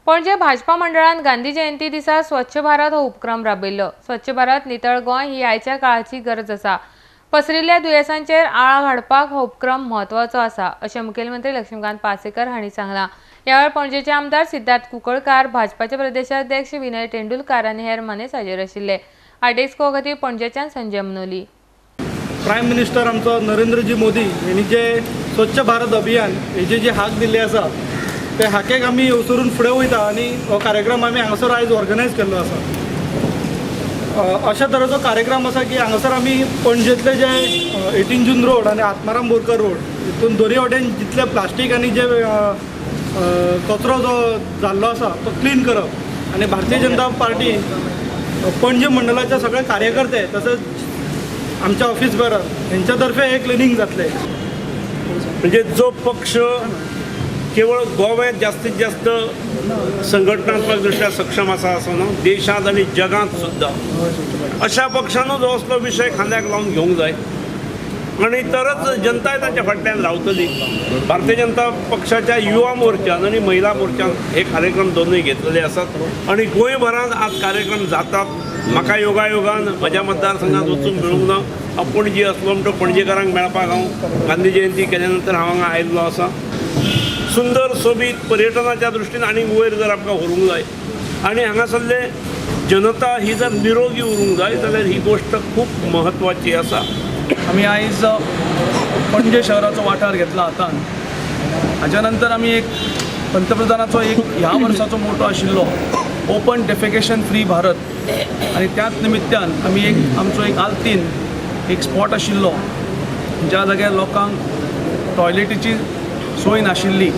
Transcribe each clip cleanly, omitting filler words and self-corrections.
पणजे भाजपा मंडळान गांधी जयंती दिसा स्वच्छ भारत हो उपक्रम राबयल्लो. स्वच्छ भारत नितळ गोंय ही आयच्या काळाची गरज आसा. पसरिल्ल्या दुयेंसांचेर आळा हाडपाक हो उपक्रम म्हत्वाचो आसा अशें मुखेलमंत्री लक्ष्मीकांत पार्सेकर हांणी सांगलां. ह्या वेळार पणजेचे आमदार सिद्धार्थ कुंकळकार, भाजपाचे प्रदेशाध्यक्ष विनय तेंडुलकार आनी हेर मानेस्त हाजीर आशिल्ले. आयडेस्को खातीर पणजेच्यान संजय मनोली. प्रायम मिनिस्टर आमचो नरेंद्रजी मोदी यांनी जे स्वच्छ भारत अभियान हेजे जे हाक दिल्ले आसा ते हाकेक आमी अवसरून फुडें वयता आनी हो कार्यक्रम आमी हांगासर आयज ऑर्गनायज केल्लो आसा. अशा तरेचो कार्यक्रम आसा की हांगासर आमी पणजेंतले जे 18 जून रोड आनी आत्माराम बोरकर रोड हितून दोनी वटेन जितले प्लास्टीक आनी जे कचरो जो जाल्लो आसा तो क्लीन करप आनी भारतीय जनता पार्टी पणजे मंडळाचे सगळे कार्यकर्ते तसेच आमच्या ऑफिस बेरर हेंच्या तर्फे हे क्लिनींग जातलें. म्हणजे जो पक्ष केवळ गोव्यात जास्तीत जास्त संघटनात्मक दृष्ट्या सक्षम आसा असो न्हू, देशांत आनी जगांत सुद्दां अशा पक्षानूच हो असलो विशय खांद्याक लावन घेवंक जाय आनी तरच जनताय तांच्या फाटल्यान रावतली. भारतीय जनता पक्षाच्या युवा मोर्चान आनी महिला मोर्चान हे कार्यक्रम दोनूय घेतलेले आसात आनी गोंयभरांत आज कार्यक्रम जातात. म्हाका योगायोगान म्हज्या मतदारसंघात वचूंक मेळूंक ना. हांव पणजी आसलो म्हणटकच पणजेकारांक मेळपाक हांव गांधी जयंती केल्या नंतर हांव हांगा आयिल्लो आसा. सुंदर सोबीत पर्यटनाच्या दृश्टीन आनीक वयर जर आमकां व्हरूंक जाय आनी हांगासरले जनता ही जर निरोगी उरूंक जाय जाल्यार ही गोश्ट खूब म्हत्वाची आसा. आमी आयज पणजे शहराचो वाठार घेतला हातान. हाज्या नंतर आमी एक पंतप्रधानाचो एक ह्या वर्साचो मोटो आशिल्लो ओपन डेफिकेशन फ्री भारत आनी त्याच निमित्यान आमी एक आमचो एक आल्तीन एक स्पॉट आशिल्लो ज्या जाग्यार लोकांक टॉयलेटीची सोय नाशिल्ली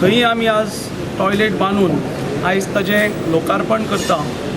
थंय आमी आज टॉयलेट बांदून आयज ताजें लोकार्पण करता.